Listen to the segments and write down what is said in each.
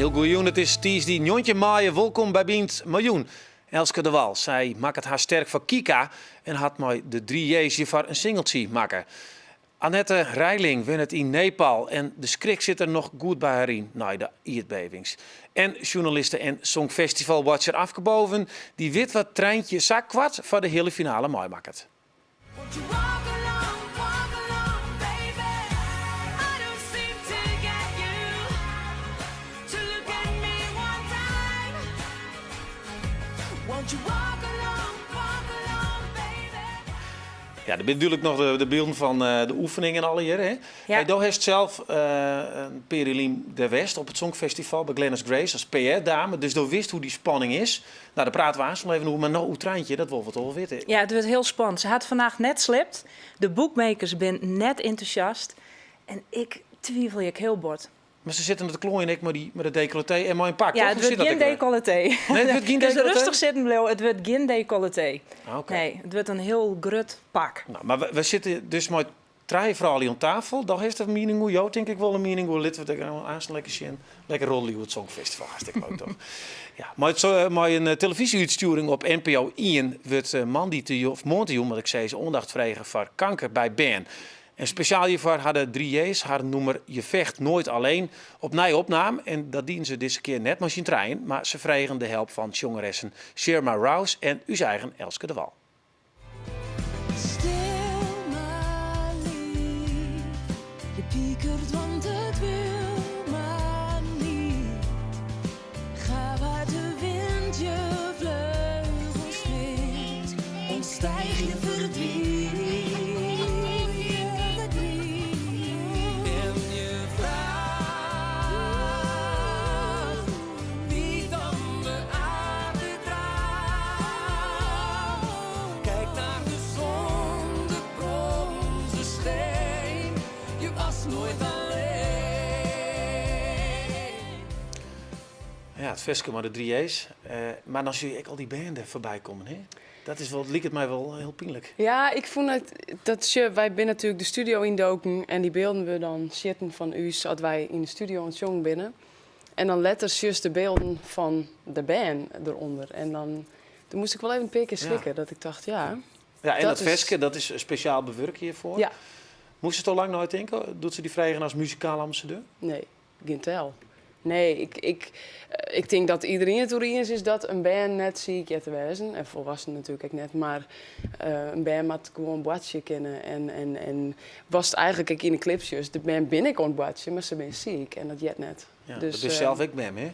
Hiel goeie jûn, it is tiisdei 19 maaie. Wolkom by Bynt mei jûn. Elske DeWall, sy makket har sterk foar Kika en hat mei de drie J's hjirfoar in singeltsje makke. Annette Reiling wennet yn Nepal en de skrik sit der noch goed by har yn nei de ierdbevings. En sjoernaliste en Songfestivalwatcher Afke Boven, dy wit wat Trijntje sa koart foar de heale finale meimakket. Ja, der binne dúdlik noch de bylden fan de oefeningen allegearre. Hè? Ja. Hey, do hast sels in pear jier lyn dêr west op it Songfestival by Glennis Grace as PR-dame, dus do wist hoe't dy spanning is. Nou, dêr prate we aanst wol even oer, mar no oer Trijntje, dat wolle we toch wol witte. Ja, it wurdt hiel spannend. Se hat fannacht net sliept, de bookmakers binne net entûsjast en ik twivelje ek hiel bot. Mar se sitte te kloaien ek mei dy mei de dekolletee en mei in pak, Ja, toch? it Hoe wurdt sit dat gjin ek wer? dekolletee. Nee, it wurdt gjin Dus dekolletee? rêstich sitten bliuwe, it wurdt gjin dekolletee. Oké. Nee, it wurdt in hiel grut pak. Nou, mar we sitte dus mei trije froulju oan tafel. Do hast in miening oer, jo tink ik wol in miening oer. Litte we it aanst lekker sjen. Lekker roddelje oer it Songfestival, hartstikke leuk toch? Ja, mei it so, mei in telefyzje-útstjoering op NPO 1 wurdt moandeitejûn, of moarntejûn moat ik sizze, oandacht frege foar kanker by bern. En spesjaal hjirfoar ha de drie J's har nûmer Je vecht nooit alleen opnij opnaam. En dat dienen se dizze kear net mei syn trijen, mar se fregen de help fan sjongeressen Shirma Rouse en ús eigen Elske DeWall. Stil mar lief, je piekert want it wil mar niet. Ga waar de wind je vleugels spint, ontstijg je verdriet. Je verdriet. En je vraagt wie dan de aarde draagt. Kijk naar de zon, de bronzen steen. Je was nooit alleen. Ja, it ferske mei de drie J's. Mar dan sjoch je ek al dy bern der foarby kommen, hè? Dat is wol, liket my wol hiel pynlik. Ja, ik fûn it, dat sjoch, wy binne natuerlik de studio yndoken en dy bylden wurde dan sjitten fan ús as wy yn de studio oan it sjongen binne. En dan letter sjochst de bylden fan de bern derûnder. En dan, toen moast ik wol even in pear kear slikke, dat ik tocht, ja. Ja, en Dat dat ferske, dat is spesjaal bewurke hjirfoar. Ja. Moast der lang neitinke doe't se dy fregen as muzikaal ambassadeur? Nee, gjin tel. Nee, ik tink dat iderien it oer iens is dat in bern net siik heart te wêzen. En folwassenen natuerlik ek net, mar in bern moat gewoan boartsje kinne. En watst eigentlik ek yn de klip sjochst, de bern binne ek oan it boartsjen, mar se binne siik en dat heart net. Ja, Dus, do bist sels ek mem, hè?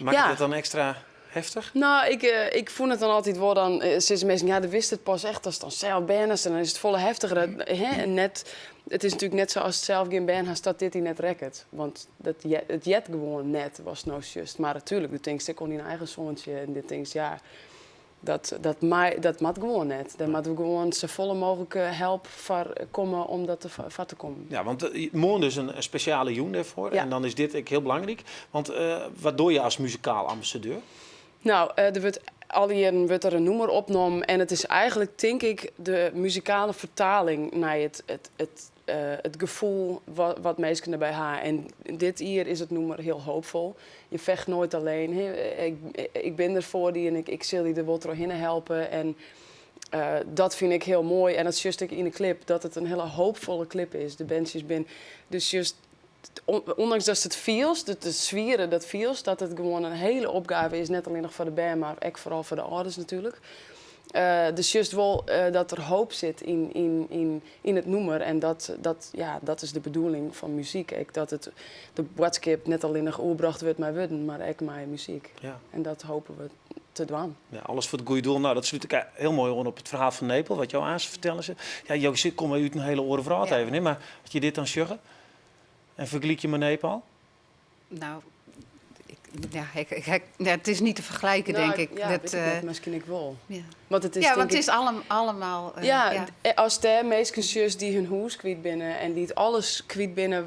Makket Ja. dat dan ekstra heftich? Nou, ik fûn it dan altyd wol, dan sizze minsken, ja, do witst it pas echt ast dan sels bern hast en dan is it folle heftiger. Dat, hè, en net, it is natuerlik net sa ast sels gjin bern hast dat dit dy net rekket. Want dat, it heart gewoan net watst no sjochst. Mar natuerlik, do tinkst ek oan dyn eigen soantsje en do tinkst, ja, dat, mei, dat moat gewoan net. Dêr moatte we gewoan safolle mooglik help foar komme om dat foar te kommen. Ja, want moarn dus in spesjale jûn dêrfoar. Ja. En dan is dit ek hiel belangryk. Want wat dogge je as muzikaal ambassadeur? Nou, der wurdt alle jierren wurdt der in nûmer opnommen en it is eigentlik, tink ik, de muzikale fertaling nei it gefoel wat minsken derby ha. En dit jier is it nûmer hiel hoopfol. Je vecht nooit alleen. Hè. Ik bin der foar dy en ik sil dy der wol trochhinne helpe. En dat fyn ik hiel moai. En dat sjochst ek yn de klip, dat it in hiele hoopfolle klip is. De berntsjes binne dus just, ûndanks datst it fielst, it swiere dat fielst, dat it gewoan in hiele opgave is, net allinnich foar de bern, mar ek foaral foar de âlders natuerlik. Dus sjochst wol dat der hoop sit yn it nûmer en dat, ja, dat is de bedoeling fan muzyk ek, dat it, de boadskip net allinnich oerbrocht wurdt mei wurden, mar ek mei muzyk. En dat hoopje we te dwaan. Ja, alles foar it goede doel. Nou, dat slút ek hiel moai oan op it ferhaal fan Nepal, wat jo aanst fertelle sil. Ja, jo komme út in hiele oare wrâld even, hè? Mar as je dit dan sjogge en fergelykje mei Nepal? Nou, ja, ja, het is niet te vergelijken, Nou, denk ik. Ja, dat, wit ik net, miskien ek wol. Ja. Want it is, Ja, tink want it ik is allemaal. Ja, ja. As dêr minsken sjochst dy't hun hûs kwyt binne en dy't alles kwyt binne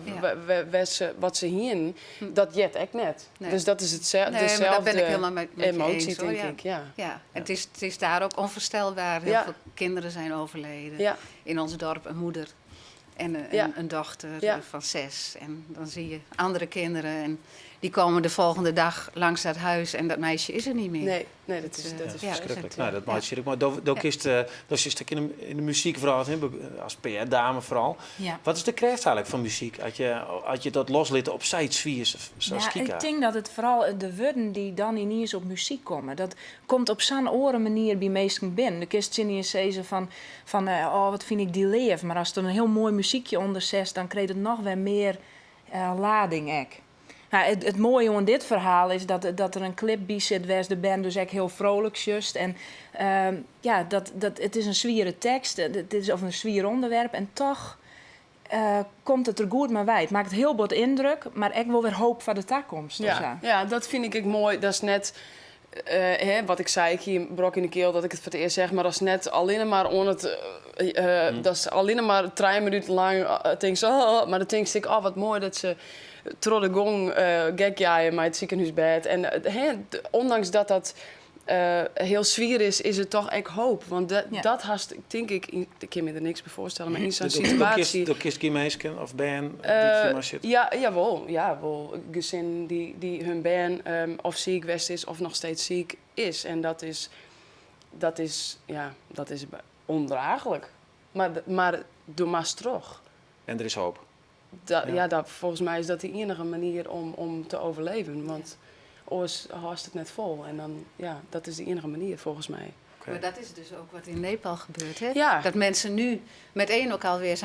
wat se hienen, dat heart ek net. Nee. Dus dat is Nee, maar daar ben ik dezelfde helemaal met je emotie, eens, hoor, denk ja. ik. Ja. Ja, het is daar ook onvoorstelbaar. Heel veel kinderen zijn overleden. In ons dorp een moeder en een dochter van 6. En dan zie je andere kinderen en Die komen de volgende dag langs dat huis en dat meisje is er niet meer. Nee, nee, dat is, dat is Ja. Ferskriklik. dat, Nou, dat meitsje ik. Mar do, do Ja. kinst, do sitst ek yn de, yn de muzykfrou, hè, as PR-dame foaral. Ja. Wat is de krêft eigenlik fan muzyk? As je, as je dat loslitte op sayts swiers, sa as Ja, Kika? ik tink dat it foaral de wurden dy't dan yniens op muzyk komme. Dat komt op sa'n oare manier by minsken binnen. Do kinst tsjin ien sizze fan, fan oh, wat fyn ik dy leaf. Mar ast der in hiel moai muzykje ûnder setst, dan krijt it noch wer mear lading ek. Nou, it moaie oan dit ferhaal is dat der in klip by sit wêr'tst de bern dus ek hiel frolik sjochst. En ja, dat, it is in swiere tekst, it is, of in swier ûnderwerp en toch komt it der goed mei wei. It makket hiel bot yndruk, mar ek wol wer hoop foar de takomst. Ja, ja, dat fyn ik ek moai. Dat is net, hè, wat ik sei, ik hie in brok yn 'e kiel dat ik it foar it earst zeg, mar dat is net allinne mar oan it, dat is allinne mar 3 minuten lang tinkst, oh, mar dan tinkst ek, oh, wat moai dat se troch de gong gek jeie mei it sikehûsbêd. En hè, ondanks dat dat hiel swier is, is it toch ek hoop. Want dat hast, tink ik, ik kin my der niks by foarstelle, mar yn sa'n situaasje... Do kinst gjin minsken of bern dy't hjirmei sitte? Ja, jawol, ja, wol gesinnen dy't hun bern of siik west is of noch steeds siik is. En dat is, dat is, ja, dat is ûndraachlik. Mar do moatst troch. En der is hoop. Ja, folgens my is dat de iennige manier om te overleven. Want oars hâldst it net fol. En dan, ja, dat is de iennige manier folgens my. Maar dat is dus ook wat in Nepal gebeurt. Hè? Ja. Dat mensen nu meteen ook alweer eens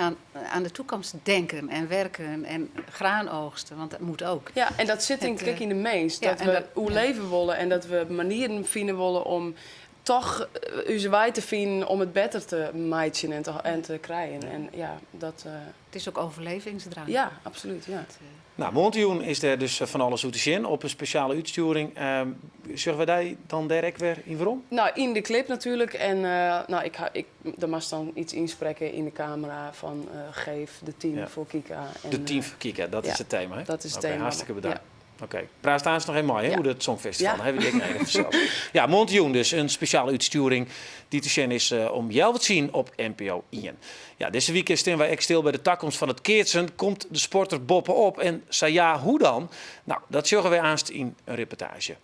aan de toekomst denken en werken en graan oogsten. Want dat moet ook. Ja, en dat sit tink ik yn de mins. Dat we oerleve wolle en dat we manieren fine wolle om toch ús wei te finen om it better te meitsjen en te krijen. En ja, dat, Het is ook overlevingsdrang. Ja, absoluut. Ja. Het, Nou, moarntejûn is der dus fan alles oer te sjen op in spesjale útstjoering. Sjogge wy dy dan dêr ek wer yn werom? Nou, yn de klip natuerlik. En nou, ik ha, ik, der moatst dan iets ynsprekke yn de kamera fan geef de 10 foar Kika. En, De 10 foar Kika, dat is ja, it tema, hè? Dat is it Oké, tema. hartstikke bedankt. Ja. Oké, praatst aanst noch even mei, hè, oer it Songfestival. Dan hawwe we dy ek noch even fansels. Ja, moarntejûn dus in spesjale útstjoering dy't te sjen is om healwei tsienen op NPO 1. Ja, dizze wike steane wy ek stil by de takomst fan it keatsen. Komt de sport der boppe-op? En sa ja, hoe dan? Nou, dat sjogge wy aanst yn in reportaazje.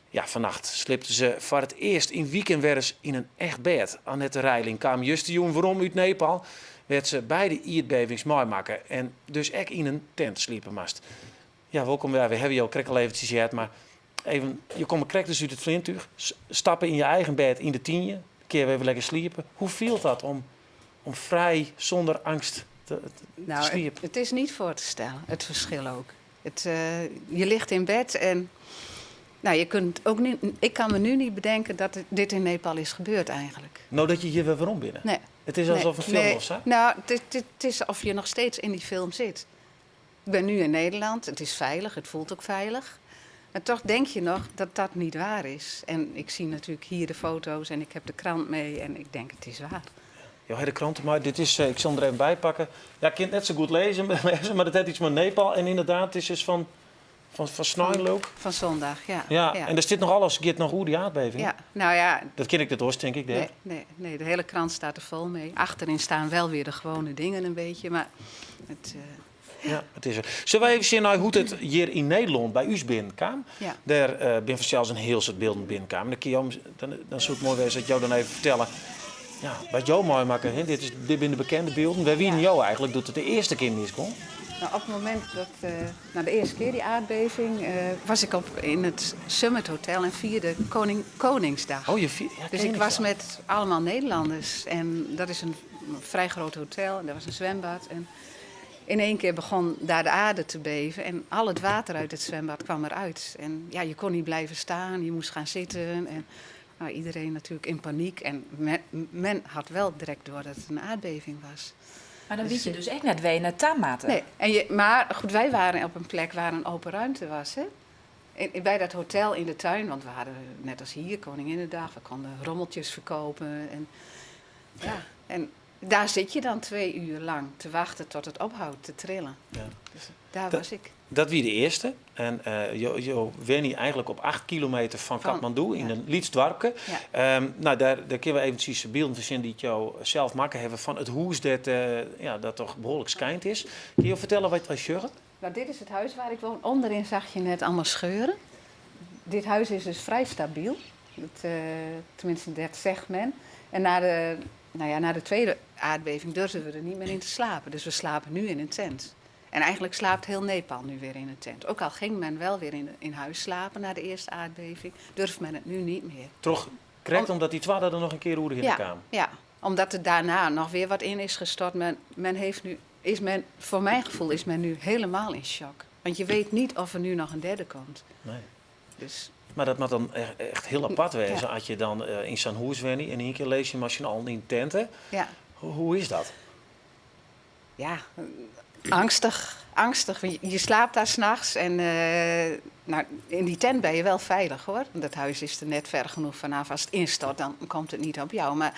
Ja, fannacht sliepte se foar it earst yn wiken wer ris yn in echt bêd. Annette Reiling kaam justerjûn werom út Nepal, wêr't se beide ierdbevings meimakke en dus ek yn in tent sliepe moast. Ja, wolkom. Ja, we hawwe jo krekt al eventsjes heard, mar even, je komme krekt dus út it fleantúch, stappe yn je eigen bêd yn de tynje, kinne we even lekker sliepe. Hoe fielt dat om frij, sûnder eangst te Nou, sliepen? het is niet voor te stellen, het verschil ook. Je ligt in bed en nou, je kunt ook niet, ik kan me nu niet bedenken dat dit in Nepal is gebeurd eigenlijk. Nou, dat je hjir wer werom binne? Nee. It is alsof Nee. in film Nee. of sa? Nou, het is of je nog steeds in die film zit. Ik ben nu in Nederland, het is veilig, het voelt ook veilig. Maar toch denk je nog dat dat niet waar is. En ik zie natuurlijk hier de foto's en ik heb de krant mee en ik denk het is waar. Jo, de kranten, mar dit is, ik sil 'm der even by pakke. Ja, ik kin it net sa goed lêze, mar it hat iets mei Nepal. En ynderdaad, it is dus fan snein leau ik. Fan zondag, ja. Ja, Ja. en der stiet noch alles, giet noch oer dy aardbeving. Ja, nou ja. Dat kin ik net oars, tink ik. Nee, nee, nee, de hele krant staat er vol mee. Achterin staan wel weer de gewone dingen een beetje, maar het, Ja, it is der. Sille wy even sjen nei hoe't it hjir yn Nederlân by ús binnenkaam? Ja. Dêr binne fansels in hiel soad bylden binnenkaam. Dan, kin jo, dan soe it moai wêze dat jo dan even fertelle, ja, wat jo meimakke. Hè? Dit binne de bekende bylden. Wêr wiene jo eigenlik doe't it de earste kear misgong? Nou, op het moment dat, nou, de eerste keer die aardbeving, was ik in het Summit Hotel en vierde Koningsdag. Oh, je ja, Dus ik was Koningsdag. met allemaal Nederlanders en dat is een vrij groot hotel en daar was een zwembad. En in één keer begon daar de aarde te beven en al het water uit het zwembad kwam eruit. En ja, je kon niet blijven staan, je moest gaan zitten. En nou, iedereen natuurlijk in paniek. En men had wel direct door dat het een aardbeving was. Mar dan wit je dus echt net wêr je nei ta moatte. Nee, maar goed, wij waren op een plek waar een open ruimte was. Hè? Bij dat hotel in de tuin, want we hadden net als hier Koninginnedag, we konden rommeltjes verkopen. En, ja, en daar zit je dan 2 uur lang te wachten tot het ophoudt te trillen. Dus daar was ik. Dat wie de earste. En jo wenje eigenlik op 8 kilometer fan Kathmandu yn in lyts doarpke. Nou, dêr kinne we eventsjes bylden fan sjen dy't jo sels makke hawwe fan it hûs dêr't, ja, dat toch behoarlik skeind is. Kinne jo fertelle wat wy sjogge? Nou, dit is het huis waar ik woon. Onderin zag je net allemaal scheuren. Dit huis is dus vrij stabiel. Dat, eh, tenminste, dat zegt men. En na de, nou ja, na de tweede aardbeving durfden we er niet meer in te slapen. Dus we slapen nu in een tent. En eigenlijk slaapt heel Nepal nu weer in een tent. Ook al ging men wel weer in huis slapen na de eerste aardbeving, durft men het nu niet meer. Toch correct, omdat die twadde er nog een keer oer in de Ja, kamer. ja, omdat er daarna nog weer wat in is gestort. Men, men heeft nu, is men, voor mijn gevoel is men nu helemaal in shock. Want je weet niet of er nu nog een derde komt. Nee. Dus Maar dat moet dan echt heel apart wezen Ja. als je dan in San Hoes bent en in één keer lees je machine in tenten. ja, Hoe is dat? ja angstig. Angstig. Want je slaapt daar s'nachts en nou, in die tent ben je wel veilig hoor. Want dat huis is er net ver genoeg vanaf. Als het instort, dan komt het niet op jou. Maar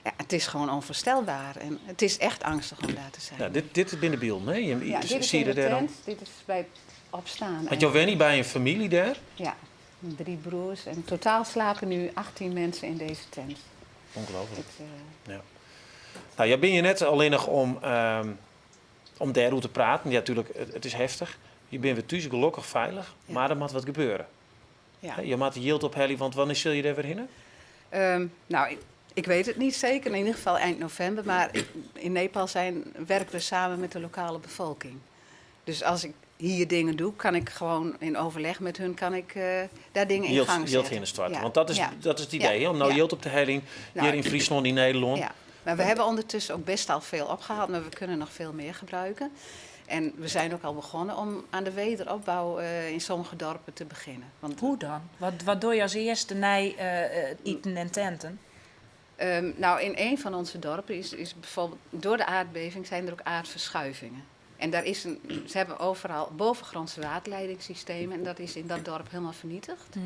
ja, het is gewoon onvoorstelbaar. En het is echt angstig om daar te zijn. Ja, dit is binnen beeld, nee? Je, Ja, dit is zie in je de daar dan? tent. Dit is bij het opstaan. Want je bent bij een familie daar? Ja, drie broers. En totaal slapen nu 18 mensen in deze tent. Ongelooflijk. Het, Ja. Nou, jij ben je net alleen nog om daarover te praten. Ja, natuurlijk, het is heftig. Je bent weer thuis gelukkig veilig, Ja. maar er moet wat gebeuren. ja. Hè, Je moet de yield op Helly, want wanneer zul je daar weer heen? Nou, ik weet het niet zeker. In ieder geval eind november. Maar in Nepal werken we samen met de lokale bevolking. Dus als ik hier dingen doe, kan ik gewoon in overleg met hun kan ik, daar dingen in gang Yield zetten. in starten. Ja. Want Ja. dat is het idee, Ja. hè? Om nou Ja. yield op te halen Nou, hier in Friesland, in Nederland. Ja, maar we hebben ondertussen ook best al veel opgehaald, maar we kunnen nog veel meer gebruiken. En we zijn ook al begonnen om aan de wederopbouw in sommige dorpen te beginnen. Want, Hoe dan? Wat doe je als eerste na eten en tenten? Nou, in een van onze dorpen is bijvoorbeeld door de aardbeving zijn er ook aardverschuivingen. En daar is een, ze hebben overal bovengrondse waterleidingssystemen en dat is in dat dorp helemaal vernietigd.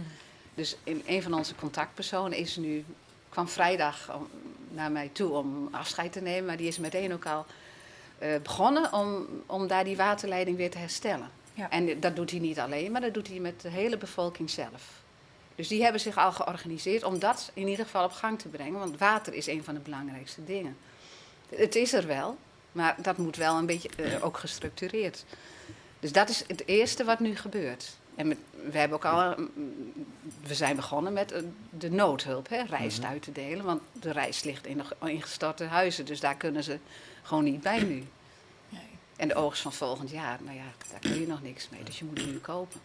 Dus in een van onze contactpersonen is nu, kwam vrijdag naar mij toe om afscheid te nemen, maar die is meteen ook al begonnen om daar die waterleiding weer te herstellen. Ja. En dat doet hij niet alleen, maar dat doet hij met de hele bevolking zelf. Dus die hebben zich al georganiseerd om dat in ieder geval op gang te brengen, want water is een van de belangrijkste dingen. Het is er wel, maar dat moet wel een beetje ook gestructureerd. Dus dat is het eerste wat nu gebeurt. En we hebben ook al, we zijn begonnen met de noodhulp, hè, rijst uit te delen. Want de rijst ligt in de ingestorte huizen, dus daar kunnen ze gewoon niet bij nu. Nee. En de oogst van volgend jaar, nou ja, daar kun je nog niks mee. Dus je moet nu kopen.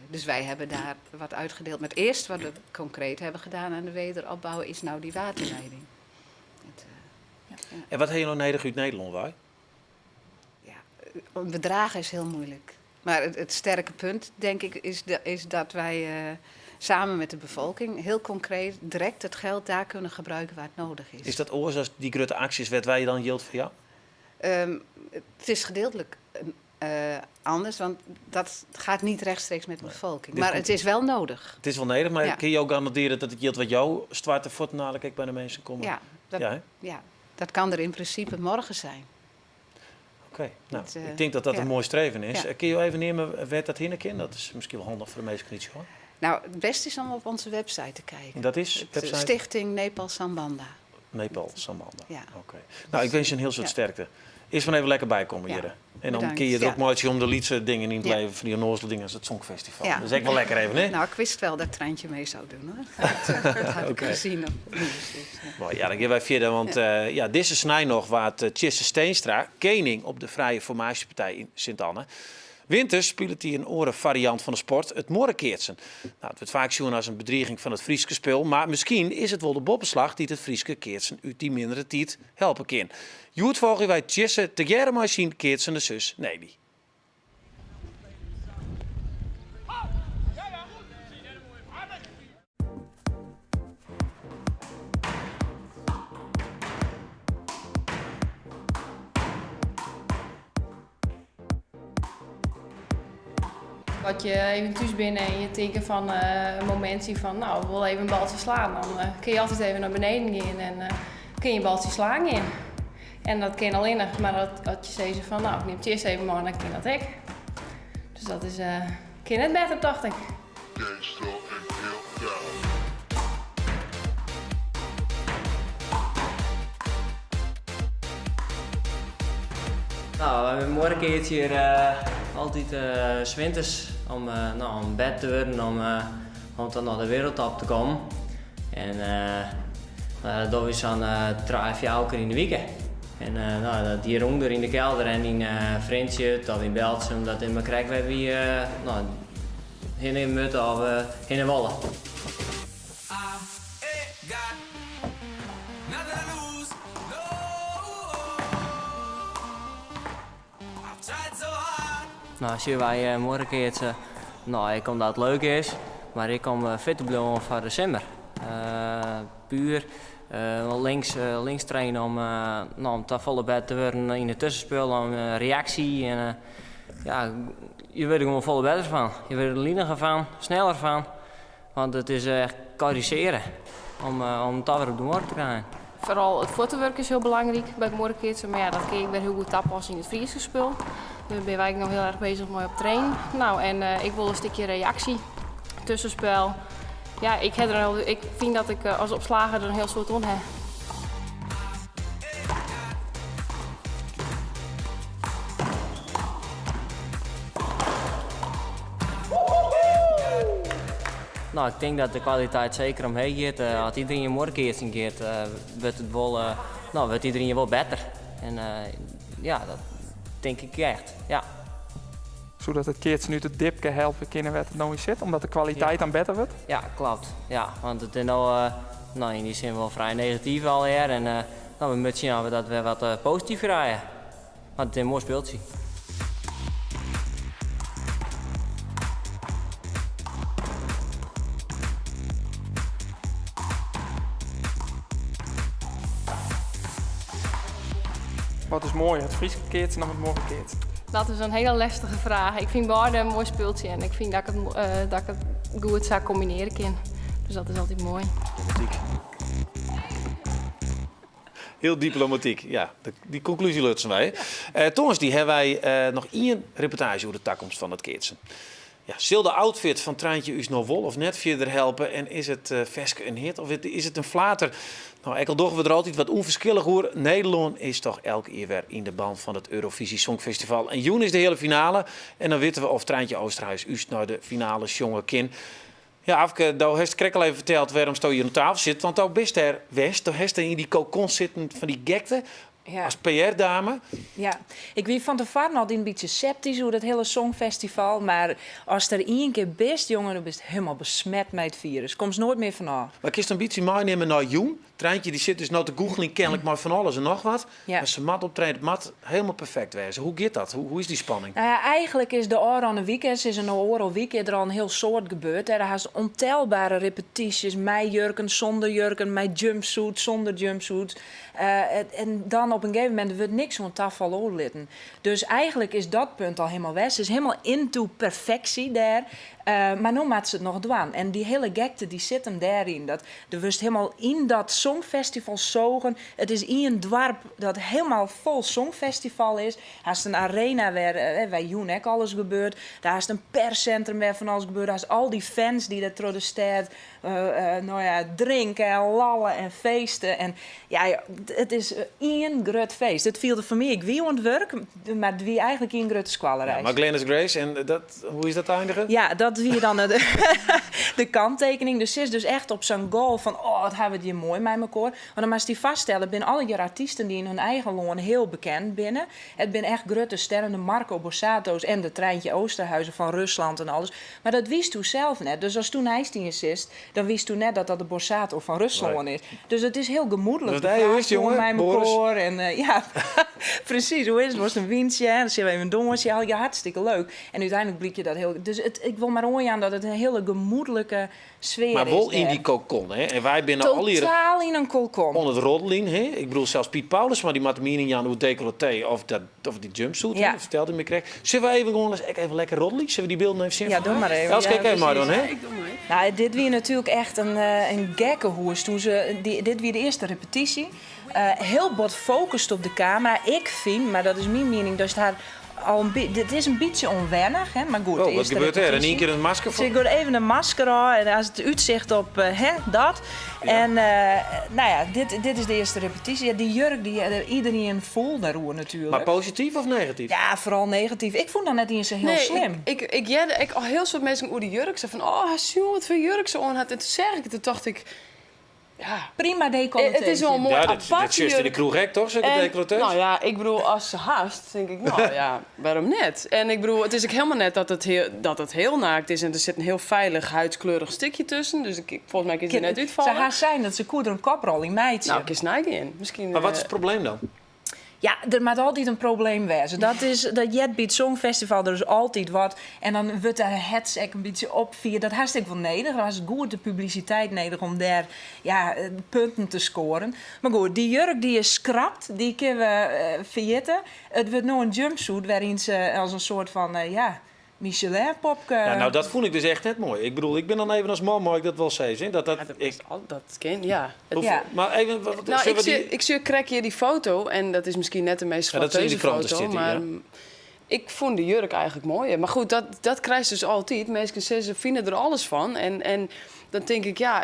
Dus wij hebben daar wat uitgedeeld. Maar het eerste wat we concreet hebben gedaan aan de wederopbouw is nou die waterleiding. En wat heb je nou nodig uit Nederland, wij? Ja, bedragen is heel moeilijk. Maar het sterke punt, denk ik, is dat wij samen met de bevolking heel concreet direct het geld daar kunnen gebruiken waar het nodig is. Is dat oorzaak die grote acties werd wij dan yield voor jou? Het is gedeeltelijk anders, want dat gaat niet rechtstreeks met de bevolking. Dit Maar komt het is wel nodig. Het is wel nodig, maar Ja. kun je ook garanderen dat het yield wat jou start voort namelijk bij de mensen komen? Ja, Ja, hè? ja, dat kan er in principe morgen zijn. Oké, nou, Dat, ik denk dat dat ja. een mooi streven is. Ja. Kun je even nemen werd dat heen kan? Dat is misschien wel handig voor de meeste niet hoor. Nou, het beste is om op onze website te kijken. En dat is Het, website? Stichting Nepal Sambandha. Nepal Sambandha. Ja. Oké. Nou, ik wens je een heel soort Ja. sterkte. Eerst maar even lekker bijkomen, Ja. Jelle. En dan Bedankt. kun je er ook Ja. mooi om de liedse dingen in het Ja. leven, van die onnozele dingen als het Songfestival. Ja. Dat is echt wel lekker even, hè? Nou, ik wist wel dat Treintje mee zou doen, hoor. Dat had ik Oké. gezien op het nieuws. Dus, ja. Mooi, ja, dan gaan wij verder, want ja, dit is snij nog waar het Tjisse Steenstra, koning op de Vrije Formatiepartij in Sint-Anne. Winters speelt hij een oren variant van de sport, het morrenkeertsen. Nou, het wordt vaak gezien als een bedreiging van het Frieske spul, maar misschien is het wel de boppenslag die het Frieske keertsen uit die mindere tijd helpen kan. Joert volgen wij Tjisse te machine keertsende zus Nelly. Dat je even thuis binnen en je denkt van een momentje van, nou, ik wil even een baltje slaan. Dan kun je altijd even naar beneden gaan en kun je een baltje slaan in. En dat kan alleen nog, maar dat je zegt van, nou, ik neem het eerst even maar, dan kan dat ik. Dus dat is kan net beter, dacht ik. Nou, we hebben morgen een keertje hier Altyd 's winters om, no, om better te wurden, om, om dan nei de wereldtop te kommen. En dat dogge we sa'n trije, fjouwer kear yn de wike. En no, dat hjirûnder yn de kelder en yn Frjentsjer of yn Berltsum, dat is mar krekt wêr't wy no, hinne moatte of hinne wolle. No, sjoch, wy muorrekeatse, no, ek omdat it leuk is, mar ek om fit te bliuwen foar de simmer. Puer links, links traine om, no, om ta folle better te wurden yn it tuskenspul, om reaksje en ja, je wurde der gewoan folle better fan. Je wurde der liniger fan, sneller fan. Want it is echt korrizjearje om, om it wer op de muorre te krijen. Foaral it fuottewurk is hiel belangryk by it muorrekeatsen, mar ja, dat kin je ek wer hiel goed tapasse yn it Fryske spul. Dêr binne wy ek noch hiel erch beuzich mei op trainen. No, en ek wol in stikje reaksje, tuskenspul. Ja, ik, ha der in, ik fyn dat ik as opslager der in hiel soad oan ha. No, ik tink dat de kwaliteit seker omheech giet. As iderien muorrekeatsen giet, wurdt it wol, no, wurdt iderien wol better. En ja, dat tink ik echt, ja. Soe dat it keatsen út it dipke helpe kinne wêr't it no yn sit, omdat de kwaliteit dan better wurdt? Ja, kloppet. Ja, want it is no, no yn dy sin wol frij negatyf allegear. En no, we moatte sjen oft we dat wer wat posityf krije. Want it is in moai spultsje. Wat is moaier, it Fryske keatsen of it muorrekeatsen? Dat is in hiele lestige fraach. Ik fyn beide in moai spultsje en ik fyn dat ik it, dat ik it goed sa kombinearje kin. Dus dat is altyd moai. Hiel diplomatyk, ja. Dy konklúzje lutsen wy. Eh, tongersdei hawwe wy eh, noch ien reportaazje oer de takomst fan it keatsen. Ja, sil de outfit fan Trijntje ús no wol of net fierder helpe? En is it eh, ferske in hit of is it in flater? No, ek al dogge we der altyd wat ûnferskillich oer, Nederlân is toch elk jier wer yn de ban fan it Eurovisie Songfestival. En jûn is de heale finale en dan witte we oft Trijntje Oosterhuis ús nei de finale sjonge kin. Ja, Afke, do hast krekt al even ferteld wêrom'tsto hjir oan tafel sit, want do bist dêr west. Do hast dêr yn dy kokon sitten fan dy gekte Ja. as PR-dame. Ja, ik wie fan tefoaren altyd in bytsje septysk oer dat hiele songfestival, mar ast der ien kear bist, jonge, dan bist hielendal besmet mei it firus. Komst noait mear fanôf. Mar kinst in bytsje meinimme nei jûn? Trijntje dy sit dus no te goocheljen kenlik mei fan alles en noch wat. Ja. Mar se moat optrede, it moat hielendal perfekt wêze. Hoe giet dat? Hoe, hoe is dy spanning? Nou ja, eigenlik is de ôfrûne wike, se is no oardel wike, is der al in hiel soad gebeurd. Dêr hast ûntelbere repetysjes mei jurken, sûnder jurken, mei jumpsuits, sûnder jumpsuits. Eh, en dan op in gegeven momint wurdt niks oan tafal oerlitten. Dus eigenlik is dat punt al hielendal west. Se is hielendal into perfeksje dêr. Eh, mar no moat se it noch dwaan. En dy hiele gekte dy sit him dêryn. Dat do wurdst hielendal yn dat songfestival sogen. It is ien doarp dat hielendal fol songfestival is. Hast in arena wêr, eh, wêr jûn ek alles gebeurt. Dêr hast in perssintrum wêr fan alles gebeurt. Hast al dy fans dy't dêr troch de stêd eh, eh, no ja, drinke en lalle en feeste. En ja, it is ien grut feest. It fielde foar my, ik wie oan it wurk, mar it wie eigenlik ien grutte skoallereis. Ja, mar Glennis Grace, en dat, hoe is dat eindige? Ja, dat wie dan de, de kanttekening. Dus se is dus echt op sa'n golf fan, oh, wat hawwe we it hjir moai mei mekoar. Want dan moatst dy foarstelle, it binne allegear artysten dy't yn hun eigen lân hiel bekend binne. It binne echt grutte sterren, de Marco Borsato's en de Trijntje Oosterhuizen fan Ruslân en alles. Mar dat witsto sels net. Dus asto neist ien sitst, dan witsto net dat dat de Borsato fan Ruslân is. Dus it is hiel gemoedlik. Dat hoe is it, jonge? Mei mekoar. En, eh, ja, presys. Hoe is it? Wolst in wyntsje? Dan sille we even dûnsje. Allegear hartstikke leuk. En úteinlik blykt je dat hiel. Dus it, ik wol mar oanjaan dat it in hiele gemoedlike sfear Mar wol is yn dêr. dy kokon, hè? En wy binne allegear Totaal yn in kokon. oan it roddeljen, hè? Ik bedoel, sels Piet Paulusma dy moat de miening jaan oer dekolletee of, dat, of dy jumpsuit, hè? Ja. Dat fertelde hy my krekt. Sille we even gewoan ris ek even lekker roddelje? Sille we dy bylden even sjen? Ja, doch mar even. Els, Ja, kijk even mei dan, hè? Ik doch mei. Nou, dit wie natuerlik echt in, eh, in gekkehûs. Toen se, dy, dit wie de earste repetysje. Eh, hiel bot focust op de kamera. Ik fyn, mar dat is myn miening, dat har. Al in dit is in bytsje ûnwennich, hè, mar goed. Oh, wat gebeurt der? In ien kear in masker foar? Se giet even in masker ôf en as it útsicht op hè, dat. En no ja, dit, dit is de earste repetysje. Ja, dy jurk, dy, iedereen foel dêroer natuerlik. Mar posityf of negatyf? Ja, foaral negatyf. Ik fûn dat net iens sa hiel Nee, slim. ik, ik hearde ek al hiel soad minsken oer de jurk. Sa fan, oh, ha sjoen wat foar jurk se oan hat. En toen seach ik it, toen tocht ik, ja, Prima dekolleté. Het is wel een mooi Ja, dat, apart dat sjochst yn de jurk. kroech ek, toch? Zulke En, dekolletés? Nou ja, ik bedoel, as se hast, tink ik, nou ja, waarom net? En ik bedoel, het is ook helemaal net dat het heel naakt is. En er zit een heel veilig huidskleurig stukje tussen. Dus ik, volgens mij is het net Ze uitvallen. haar zijn dat ze koe er een koprol in meitsje. Nou, ik is in. Misschien. Maar wat is het probleem dan? Ja, der moat altyd in probleem wêze. Dat is dat jet by it Songfestival, der is altyd wat. En dan wurdt de hets ek in bytsje opfierd. Dat hast ek wol nedich. Dan is goed de publisiteit nedich om dêr ja, punten te skoaren. Mar goed, dy jurk dy is skrapt. Dy kinne we ferjitte. It wurdt no in jumpsuit wêryn se as in soart fan ja, Michelin-popke. Ja, nou, dat fûn ik dus echt net moai. Ik bedoel, ik bin dan even as man, mei ik dat wol sizze. Dat, dat, Ja, dat, ik, dat kin, ja. hoe- Ja. Maar even, wat, Nou, zullen ik we die- zie, ik zie krekt hier die foto en dat is misschien net de meest Ja, dat is in de flatteuze kranten foto, zit die, maar ja. ik vond de jurk eigenlijk mooier. Maar goed, dat krijg je dus altijd. Mensen zeggen, ze vinden er alles van. En dan denk ik, ja,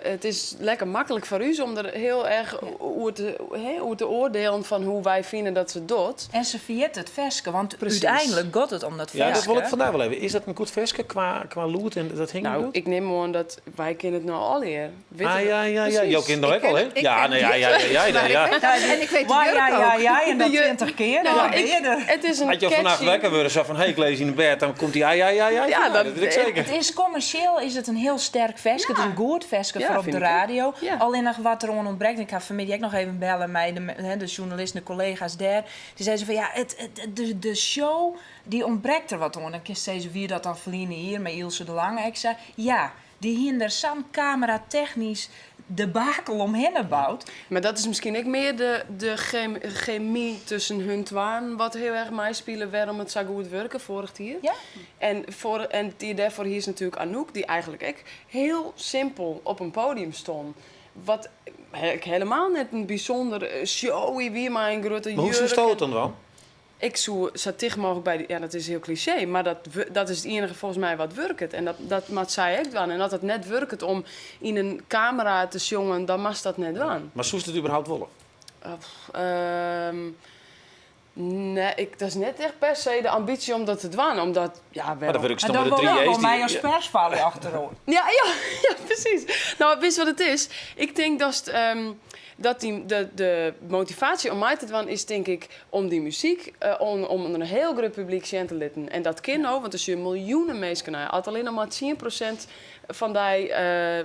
het is lekker makkelijk voor u om er heel erg over te, hè, over te oordelen van hoe wij vinden dat ze doet. En ze viert het veske, want Precies. uiteindelijk gaat het om dat Ja, dat veske. wil ik vandaag wel even. Is dat een goed veske qua loot en dat hing Nou, goed? ik neem gewoon dat wij kennen het nou al hier. Weet Ah, je- ja, ja, ja. Precies. Jo kent nog Ik ook al, hè? ken- ik Ja, ken nee, ja, het ja, ja, ja, Maar ja. ik weet dat- en ik weet de Wa, jurk ja, ja, ook. ja, en dat De jurk- 20 keer. Nou, Nou, ik- eerder. Het is een Had je al vannacht catchy- wakker worden, zo van, hé, ik lees in de bed, dan komt die, ja, ja, ja, ja. Ja, dat weet ik zeker. Het is commercieel is het een heel sterk veske. Het is een goed veske Ja, voor op de vind ik ook. radio. Ja. Alleen nog wat er ontbreekt. Ik ga vanmiddag ook nog even bellen met de, hè, de journalisten, de collega's daar. Die zeiden ze van ja, de show die ontbreekt er wat aan. En zei ze wie dat dan verliezen hier met Ilse de Lange. Ik zei ja, die hier er zo'n camera technisch debakel omheen bouwt. Maar dat is misschien ook meer de chemie tussen hun twaan, wat heel erg mij spelen waarom het zo goed werken vorig jaar. Ja. En, en die daarvoor hier is natuurlijk Anouk, die eigenlijk ook heel simpel op een podium stond. Wat ik helemaal net een bijzonder showy, wie maar een grote Maar hoe jurk stoot en het dan wel? Ik zoek zo dicht mogelijk bij die... Ja, dat is heel cliché, maar dat is het enige volgens mij wat werkt. En dat maakt zij ook doen. En dat het net werkt om in een camera te jongen, dan mag dat net doen. Maar zoest het überhaupt willen? Nee, dat is net echt per se de ambitie om dat te doen. Omdat, ja, Maar dan waarom? wil ik En stom dan met de wil drie wel J's. mij als persvaller achterop. Ja, ja, ja, precies. Nou, wist wat het is? Ik denk dat, het, dat die, de motivatie om mij te doen is, denk ik, om die muziek, om een heel groot publiek zien te laten. En dat kan ook, want er zijn miljoenen mensen naar. Als alleen nog maar 10% van die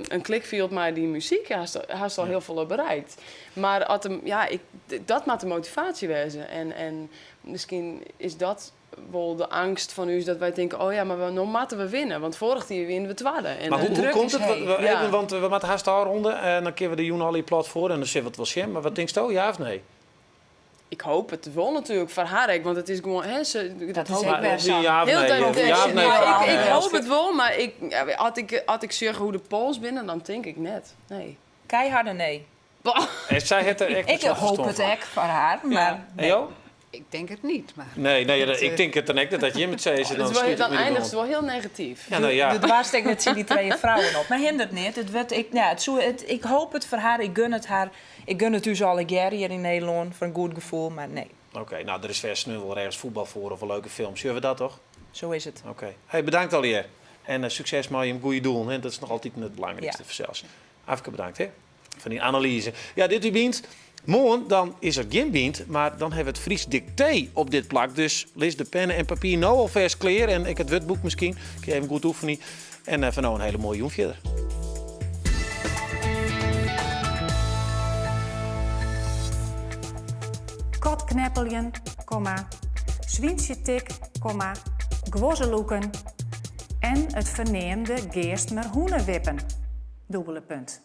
een klik viel maar die muziek, ja, has al heel veel bereikt. Maar als hem, ja, ik, dat moet de motivatie wezen. En misschien is dat wel de angst van u, is dat wij denken, oh ja, maar nou moeten we winnen. Want vorig jaar winnen we tweede. En Maar de hoe druk komt is het? heet. Ja. Even, want we moeten haast ronde en dan keren we de Joen al plat voor en dan zit het wel schim. Maar wat denk je, ja of nee? Ik hoop het wel natuurlijk voor haar, want het is gewoon... Hè, ze, Dat dat is hoop ook ik. best zo. Ja of Heel nee? tijd Ja of nee? Ja, ik Nee. hoop het wel, maar ik, ja, als ik zeg hoe de pols binnen, dan denk ik net. Nee. Keiharde nee. En zij het er echt Ik een hoop verstand het van. echt voor haar, maar En jou? Ik denk het niet, maar... Nee, nee, Dat, ik denk het dan echt dat je met zee zit, Dat dan is wel- schiet dan het met de eindigt het grond. wel heel negatief. Ja, nou ja. De dwarssteek met die twee vrouwen op. Maar hindert niet. Het werd, ik, ja, het, zo, het, ik hoop het voor haar. Ik gun het haar. Ik gun het dus alle jaren hier in Nederland. Voor een goed gevoel, maar nee. Oké, nou, er is vers nu wel ergens voetbal voor of een leuke film. Zullen we dat toch? Zo is het. Oké. Hey, bedankt Alier. En succes met je goede doel. Hè? Dat is nog altijd het belangrijkste Ja. voor zelfs. Afke bedankt, hè? Van die analyse. Ja, dit u bient. Morgen dan is er geen bient, maar dan hebben we het Fries dicté op dit plak. Dus lees de pennen en papier nou al vers kleer. En ik het wetboek misschien. Ik even goed oefenen. En van nou een hele mooie jong verder. Katkneppeljen, komma, zwientje tik, komma, gwozzeloeken en het verneemde geestmer hoenenwippen. Dubbele punt.